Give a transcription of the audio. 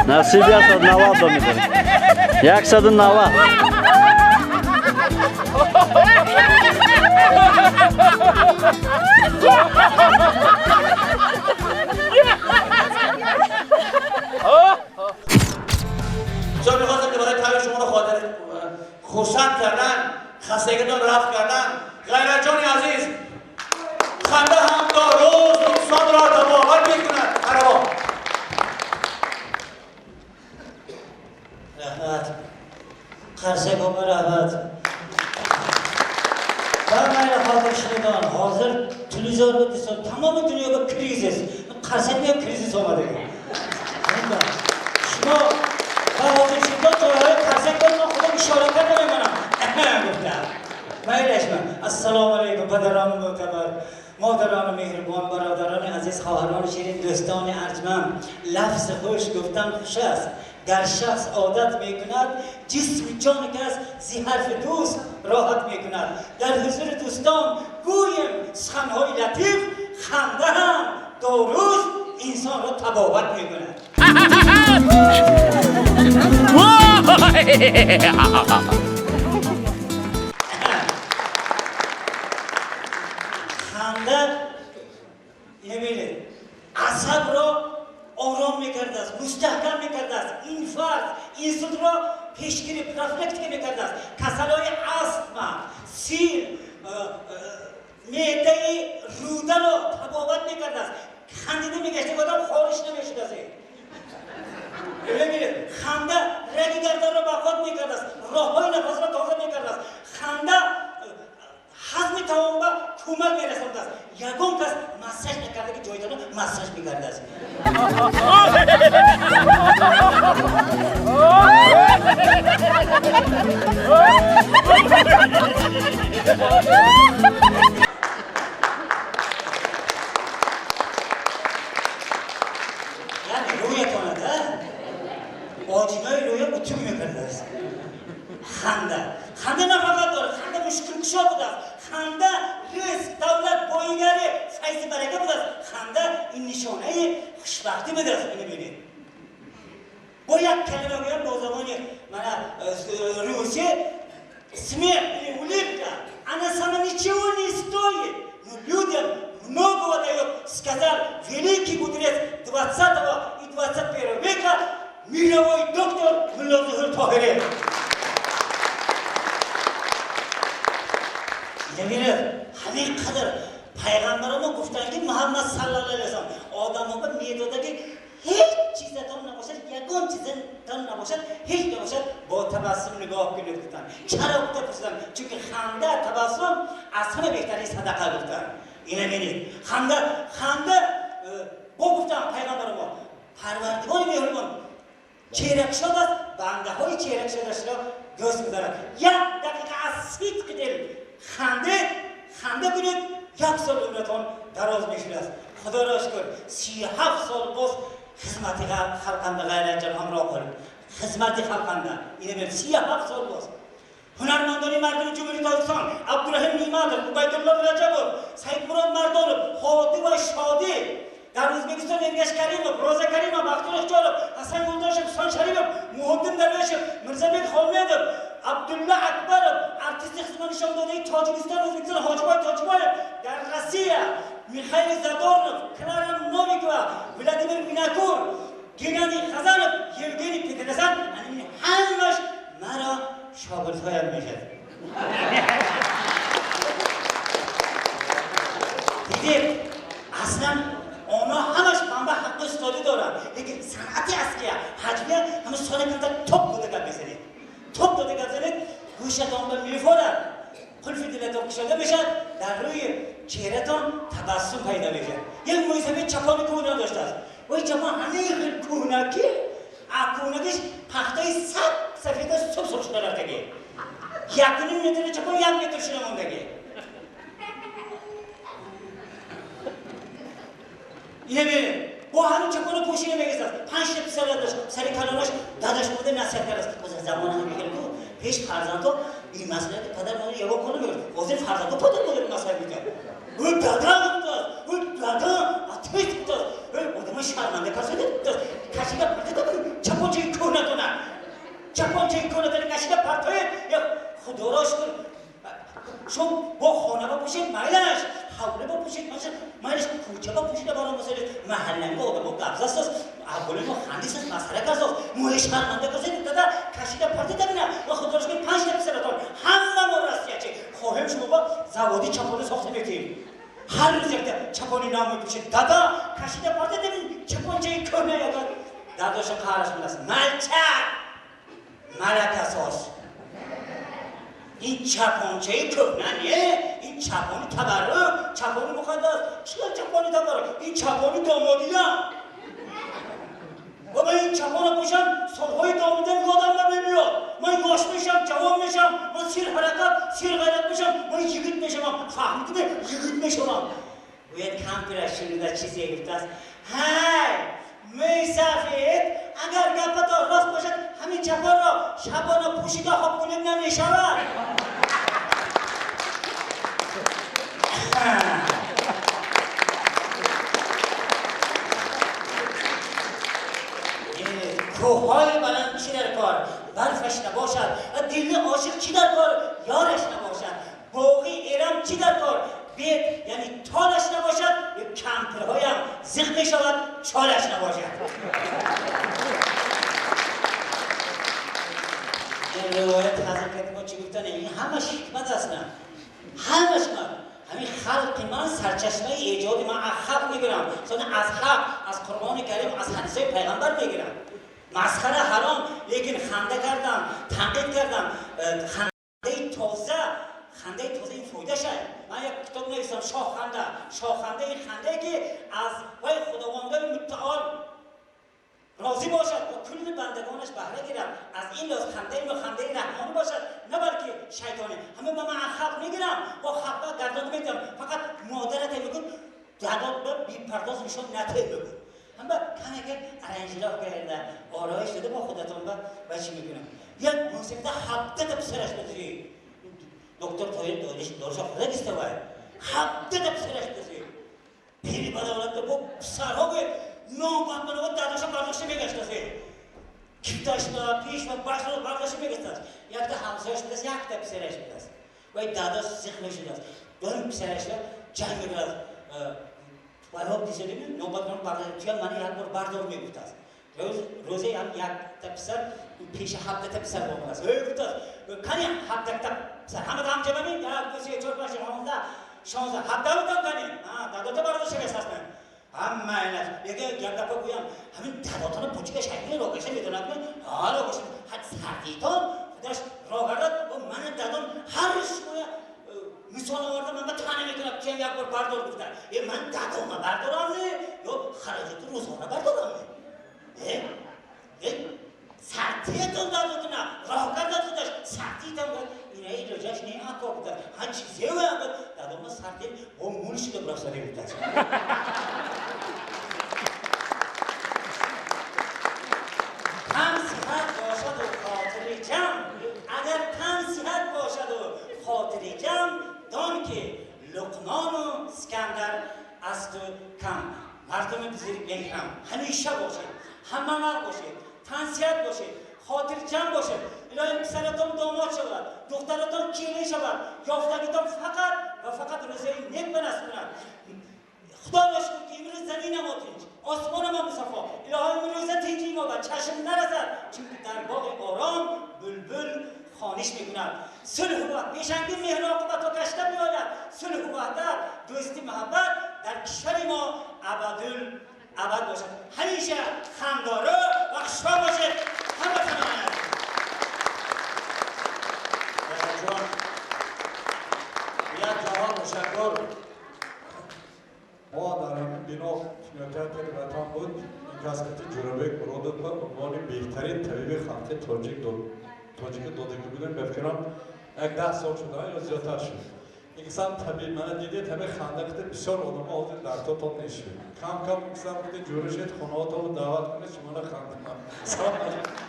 Насиб 190 домидорем. 190. چون میخواستم که برای طرح شما رو خاطر خرسند کردن، خستگیتان رفع کردن. غیرت جان عزیز، خنده هم داروست، انسان را تباهت میکند. مرحبا. Rahmat. Qarsak opa, rahmat. Va mayli, hozir shundan hozir televizor desa, tamomi dunyoga krizis. Qarsakda ham krizis olmadi. Шумо ва ҳозир shundan joylari qarsak bo'lma, Xudo ishora qildi mana. Гуфтам. Maylashman. Assalomu alaykum, падарони мӯътабар, модарони меҳрибон, бародарони азиз, хоҳарони ширин, дӯстони арҷманд. Лафзи хуш гуфтан хуш аст. Гар шахс одат мекунад, ҷисми ҷони кас зи ҳарфи дӯст роҳат мекунад. Дар ҳузури дӯстон гӯем суханҳои латиф, ханда ҳам доруст, инсонро табобат мекунад. Ханда, бибинед, асабро ором мекардааст, мустаҳкам мекардааст, инфаркт, инсултро пешгирӣ, профилактика мекардааст, касалҳои астма, сил, меъдаи рӯдаро табобат мекардааст. Хандида мегашта одам хориш намешудааст. Бибинед, ханда раги гарданро бақват мекардааст, роҳҳои нафасро тоза мекардааст. Ханда ҳазми таомба кӯмак мерасондааст. Ягон кас массаж накарда ки ҷойтона массаж мекардааст. Яъне рӯятонада оҷинои рӯя утюг мекардааст. Ханда. Ханда нафақат дорад, ханда мушкилкушо будааст. Ханда ризқ, давлат, боигарӣ, файзи барака будааст. Ханда ин нишонаи хушбахтӣ будааст. Бинед. Бо як калима гӯям, бо забони мана русӣ, смех или улыбка, она сама ничего не стоит, но людям многого дает, сказал великий мудрец 20 и 21 века, мировой доктор Мулло Тоҳири. Бибинед, ҳамин қадар пайғамбаромо гуфтанд ки Муҳаммад саллаллоҳу алайҳи васаллам одамҳо медода ки ҳеҷ чизатон набошад, ягон чизатон набошад, ҳеҷ набошад, бо табассум нигоҳ кунед, гуфтанд. Чаро, гуфта пурсиданд. Чунки ханда, табассум аз ҳама беҳтарин садақа, гуфтанд. Ина бинед, ханда, ханда бо гуфтанд пайғамбаромо, Парвардигори меҳрубон чеҳракушод аст, бандаҳои чеҳракушодашро дӯст медорад. Як дақиқа аз сидқи дил хандед, ханда кунед, як сол умратон дароз мешудааст. Худоро шукр, 37 сол боз хизмати халқанда, Ғайратҷон Ҳамроқул, хизмати халқанда. Ина бин, 37 сол боз. Ҳунармандони мардуми Ҷумҳурии Тоҷикистон Абдураҳим Неъматов, Убайдулло Раҷабов, Саидмурод Мардонов, Ҳодӣ ва Шодӣ, дар Ӯзбекистон Эргаш Каримов, Роза Каримова, Бахтиёр Ихтиёров, Ҳасан Юлдошев, Ҳусон Шарипов, Муҳиддин Дарвешев, Мирзабек Ҳомедов, Абдулла Акбаров, артисти хизматнишондодаи Тоҷикистон, Ӯзбекистон Ҳоҷибой Тоҷибоев, дар Россия Михаил Задорнов, Клара Новикова, Владимир Винокур, Геннадий Хазанов, Евгений Петросян, ҳамин ҳамаш маро шогирдҳоям мешад. Дидед, аслан онҳо ҳамаш манба ҳаққи устодӣ доранд, лекин санъати аслия ҳаҷвия ҳама сода камтар топ дода гап мезанед, топ дода гап занед, гӯшатон ба мефорад, қулфи дилатон кушода мешавад, дар рӯи чеҳратон табассум пайдо мешавад. Як мӯйсафед чапони кӯҳна доштааст. Вой, чапон ҳамин хел кӯҳнакӣ, а кӯҳнакиш пахтаи саб сафеда суб суб шуда рафтагӣ, 1.5 метри чапон 1 метр шуда мондагӣ. Ина бинед, бо ҳамин чапоно пӯшида мегирифтааст. Панҷта писара дошт. Писари калонаш дадаш буда насиҳат кардааст. Ҳозир замона ҳамин хел ку, пеш фарзандҳо ин маслиҳати падар модар ягон кор намекард, ҳозир фарзандҳо падар модари маслиҳат мекард. Ӯ дада гуфтааст, ӯ дада атеист гуфтааст. Шумо бо хона бапӯшед, майлаш, ҳавлӣ бапӯшед, майлаш, кӯча бапӯшида баромасед, маҳалланга одамо гап засоз, аҳволи мо хандисоз, масхара кардоз, мои шарманда кардед, дада кашида партида бина, ва худоро шукр 5 та писаратон, ҳама мо россиячи. Хоҳем шумо ба заводи чапони сохта метиҳем. Ҳар рӯз якта чапони нав мепӯшед. Дада кашида партида бин, чапончаи кӯҳна ягад. Дадоша қаҳраш медаст. Малчак! Малакасоз. Ин чапончаи кӯҳна не, ин чапони табаррук, чапони муқаддас. Чӣ чапони табаррук? Ин чапони домодия. Ва ман ин чапона пӯшам, солҳои домодиям ёдам намемеёд. Ман ёш мешам, ҷавон мешам, ман сир ҳаракат, сир ғайрат мешам, ман йигит мешавам. Фаҳмидиме? Йигит мешавам. Гӯяд кампираш шунида чизе гуфтааст. Ҳай, мӯйсафед, агар гапатон рост бошад, ҳамин чапонро шабона пӯшида хоб кунем намешавад. Кӯҳҳои баланд чӣ дар кор, барфаш набошад, дили ошиқ чӣ дар кор, ёраш набошад, боғи Эрам чӣ дар кор, бет яъне толаш набошад, кампирҳоям зиқ мешавад, чолаш набошад. Ин ривоят ҳазрати мо чӣ гуфтан? Ин ҳамаш ҳикмат аст, на? Ҳамаш ҳикмат. Ҳамин халқи ман сарчашмаи эҷоди ман аз халқ мегирам, аз ҳақ, аз Қуръони Карим, аз ҳадисҳои пайғамбар мегирам. Масхара ҳаром, лекин ханда кардам, танқид кардам, хандаи тоза, хандаи тоза ин фоида шад. Ман як китоб нависам, шоҳханда, шоҳханда ин хандае ки аз вай Худовандои мутаол розӣ бошад ва кулли бандагонаш баҳра гирад. Аз ин лоз хандаи мо хандаи раҳмонӣ бошад, на балки шайтонӣ. Ҳама ба ман халқ мегирам, бо халқ гардон метам, фақат модарате мегӯд, дадот ба бепардоз нишон нате мегӯд. Ҳама камаке аранжиров карда, ороиш дода бо худатон ба чӣ мекунам. Як мусибата 17 та писараш бизӣ. Доктор Тоир дориш худа гиста вай. 17 та писараш бизӣ. Пири бадавлат бо писарҳо гӯяд, навбат ба навбат дадоша бардошта мегаштасе. Кифташ ба пеш ба башро бардошта мегаштааст. Якта ҳамсояш будааст, якта писараш будааст. Вай дадош зиқ мешудааст. Доим писарашро ҷанг мекард. Вайҳо дисадими навбат ба навбат туям мани як бор бардор мегуфтааст. Рӯзе ҳам якта писар пеши 17 та писар омадааст. Эй гуфтааст, кани 17 та писар ҳамата ҳамҷамами? 1, 2, 3, 4, 5, 6, 16, 17 будам кани. Дадота бардошта мешастанд. Ҳама инаш. Лекин як гапа гӯям, ҳамин дадотона пучига шайхини рогаша медонад ми? Ҳа, рогаша. Ҳад сардитон худаш рогардад, ва мани дадом ҳар шумоя мисол оварда ман ба таъна мекунад, туям як бор бардор гуфта. Э, ман дадома бардорам не? Ё хараҷоти рӯзона бардорам не? Э, э, сардиятон дадотона роҳ кардад худаш, сардитон гуфт, ина илоҷаш не ако гуфта. Ҳа чизе вая гуфт, дадома сардит бо мул шуда бурафтаде гуфтааст. Тан сиҳат бошаду хотири ҷамъ, агар тан сиҳат бошаду хотири ҷамъ, дон ки Луқмону Искандар аз ту кам. Мардуми бузург меҳрам, ҳамеша бошед, ҳамавақт бошед, тансиҳат бошед, хотирҷамъ бошед. Илоҳим писаратон домод шавад, духтаратон келин шавад, ёфтагитон фақат ва фақат рӯзаи нек ба насиб кунад. Худоро шукр ки имрӯз замина мо тинҷ, осмона мо мусаффо. Илоҳим рӯза тинҷи мо ба чашм нарасад, чунки дар боғи ором булбул хониш мекунад. Сулҳу ваҳдат пешанги меҳру оқибатҳо гашта меояд. Сулҳу ваҳдат, дӯсти муҳаббат дар кишвари мо абадул абад бошад. Ҳамеша хандору ва хушбахт бошед. Ҳамватанони азиз. Ҷон, як ҷаҳон ташаккур. Мо дар ҳамин бино кинотеатри Ватан буд. Ин кас кати Ҷӯрабек Муродов ба унвони беҳтарин табиби халқи тоҷик тоҷика додагӣ будем. Ба фикрам як 10 сол шуда ё зиёдтар шуд. Ин кисам табиб мана дидед, ҳамин ханда кида бисёр одамо ҳозир дардотон нешуд. Кам кам кисам кида ҷӯра шед, хонаотонро даъват кунед, шуморо хандиман. Салом алейкум.